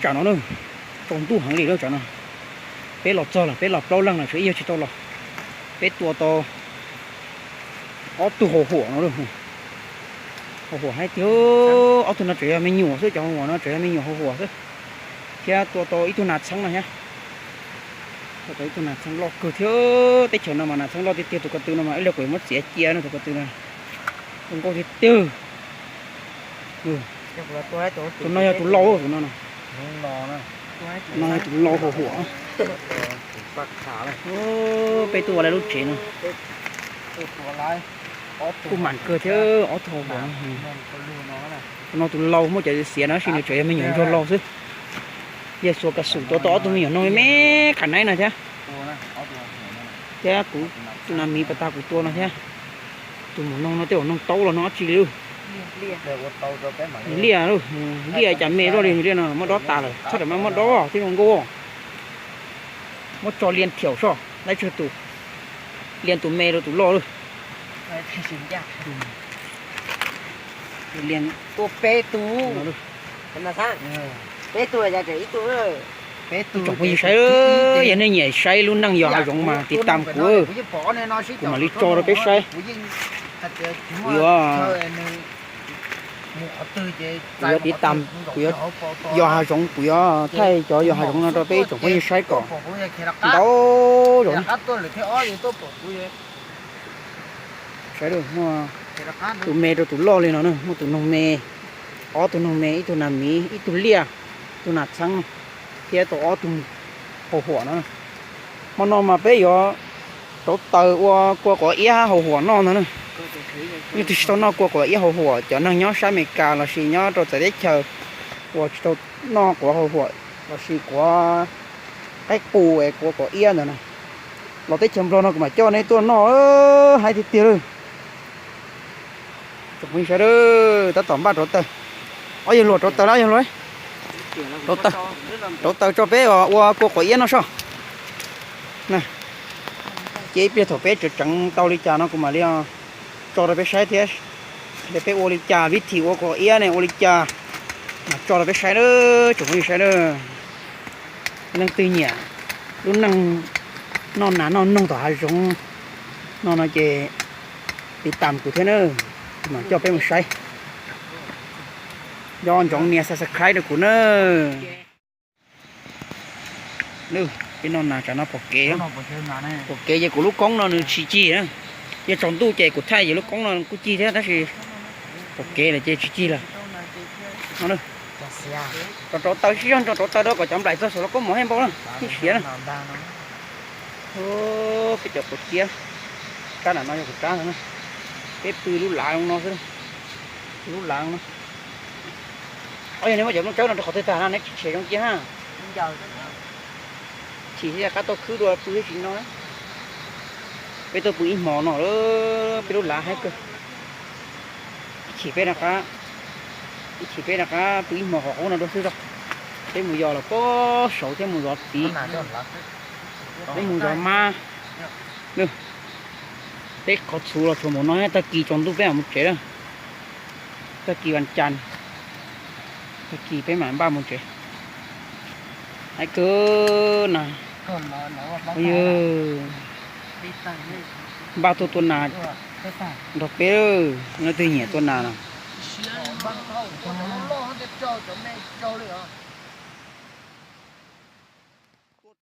Tsam no na, tsaus ntuj heev li lawm tsam no. Peb los txog lawm, peb los plaub leeg lawm, tshuav ib yawg tsis tau los. Peb tua tau ob tug hau huam no lawm. Hau huam hais tias ob tug no tseem yog me nyuam xwb, cov hau huam no tseem yog me nyuam hau huam xwb. Thiab tua tau ib tug nas txheeb no thiab. Tua tau ib tug nas txheeb loj kawg thiab. Teb chaws no mas nas txheeb loj tiag tiag, tus ko tw no mas ib leeg kuv yuav muab txiav cia no, tus ko tw no. Tus nkauj tiag tiag. Tus no yog tus lau, tus no, no yog tus lau hau huam. Peb tuaj ua lawv lub tsev no kuj mam kawg thiab, ob tug hau huam. Tus no tus lau muaj cov xiav no tab sis nws tseem yog me nyuam ntsuag lau xwb. Yawg xuas kav xum tua tau ob tug me nyuam noog me me qham naib no thiab. Thiab kuv tus nas miv pas tag kuv tua no thiab. Tus maum noog no tej zaum noog taub los no dab tsi li. Liaj, liaj cas me luaj li, liaj no muab dob tas lawm, txhob ram muab dob thiab zoo nkauj. Muab tso liaj thiaum soj, laib tsawg tus, liaj tus me rau tus loj lawm. Tua peb tug, peb tug, ib tsoom phooj ywg saib, yog nej nyiam saib lub neej yos hav zoov mas tiv tam kuv, kuv mam li tso rau peb saib. Kuv yuav, kuv yuav tiv tam, kuv yuav yos hav zoov, kuv yuav thaij cov yos hav zoov no rau peb ib tsoom phooj ywg saib kom ntau zaus. Saib, muaj tus me rau tus loj li no na, muaj tus noog me, ob tug noog me, ib tug nas miv, ib tug liaj, ib tug nas txheeb no, thiab tau ob tug hau huam no. Hmo no mas peb yuav rauv taws ua kua quav iab hau huam noj ntag na. Yeej twb tsis tau noj kua quav iab hau huam, cov neeg nyob sab Amelikas lossis nyob rau txawv teb chaws uas tsis tau noj quav hau huam lossis quav qaib qus es quav quav iab ntawd na, los teb chaws Nplog no kuv mam coj nej tuaj noj, haib tiag tiag lawm. Tsoom phooj ywg sawv daws, tab tom npaj rauv taws. Ob yawg hluas rauv taws lawm, yawg hluas. Rauv taws tso peb ua kua quav iab noj soj. Ces ib pliag thaum peb tseev tseev tau li cas no kuv mam li tso rau peb saib thiab. Peb ua li cas, vib thim ua quav iab ne ua li cas, mam tso rau peb saib na, tsoom phooj ywg sawv daws. Leej twg nyiam lub neej noj nas noj noog tom hav zoov no no ces tiv tam kuv thiab na, mam coj peb mus saib. Nco ntsoov nias subscribe rau kuv na. Peb noj nas tsam no pom kev, pom kev ces kuv lub koob no nws tsis cig na. Yog tsaus ntuj ces kuv thaij ces lub koob no kuj cig thiab tab sis pom kev lawm ces tsis cig lawm. Rauv taws sib zog, rauv taws rau kom cov nplaim txog saum lub koob mov thiaj npau na, thiaj siav na. Peb cov quav ciab, rab nram no yog kuv rab ntag na. Peb pw lub lav no xwb, pw lub lav no. Yog nej muab cov nplooj tsawb no rau qhov twg tag no neb tsis tshem zoo cia na. Chim thiaj qab tau khwb dua pw thiab tsis no. Peb tuaj pw ib hmos no lawm, peb lub lav haib kawg. Ib chim peb rov qab, ib chim peb rov qab pw ib hmos qhov qub no dua xwb tso. Peb mus yos los pob saud thiab mus zov txiv, peb mus zov mab. Peb qhov txhuv los tshuav npaum no, tag kis tsaus ntuj peb mam mus tsev na. Tag kis vas cas, tag kis peb mam npaj mus tsev. Haib kawg na. Npaj tuaj tua nas nrog peb, leej twg nyiam tua nas no.